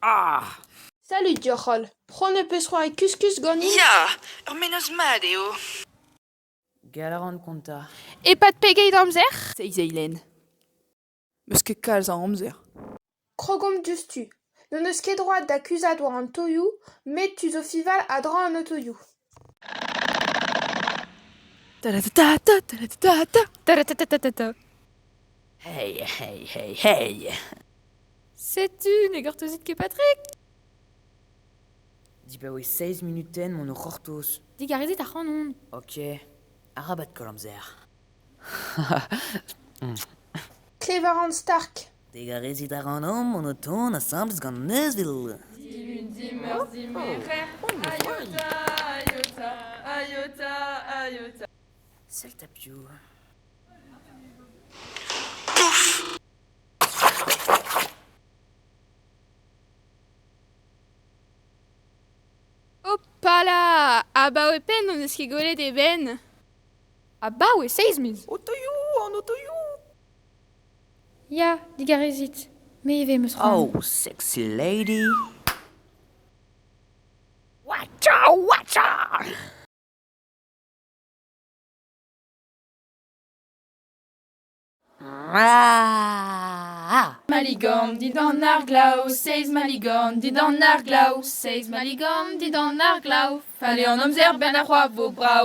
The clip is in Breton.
Ah! Salud deoc'h holl. C'hoant ho peus c'hoari kuskus ganin? Ya, ur mennozh mat eo. Gall a ran kontañ. E-pad pegeit amzer? Seizh eilenn. 'Meus ket kalz a amzer. Krogomp diouzhtu. N'hon eus ket droad da kuzhat war an toioù, met tu zo fiñval a-dreñv an otoioù. Ta-da-ta-ta, ta-da-ta-ta. Ta-da-ta-ta-ta-ta. Hey, hey, hey, hey! Setu, ne gortozit ket Patrick? Dibaoe seizh munutenn m'on o c'hortoz. Digarezit ac'hanon. Ok, arabat koll amzer. Klev a ran Stark. Degarezit ac'hanomp mont o tont asambles gant an euzhvil. Dilun, dimeurzh, dimerc'her, aiota, aiota, aiota, aiota. Sell 'ta piv. Hopala! Abaoe penn n'hon eus ket gwelet e benn. Abaoe seizh miz. Otoioù, an otoioù! Ya, digarezit, me ivez 'm eus c'hoant. Oh, sexy lady. Watcha, watcha! Ah! Maligorn dindan ar glav, seizh maligorn dindan ar glav, seizh maligorn dindan ar glav. Fallait an amzer 'benn ar c'hoar 'vo brav.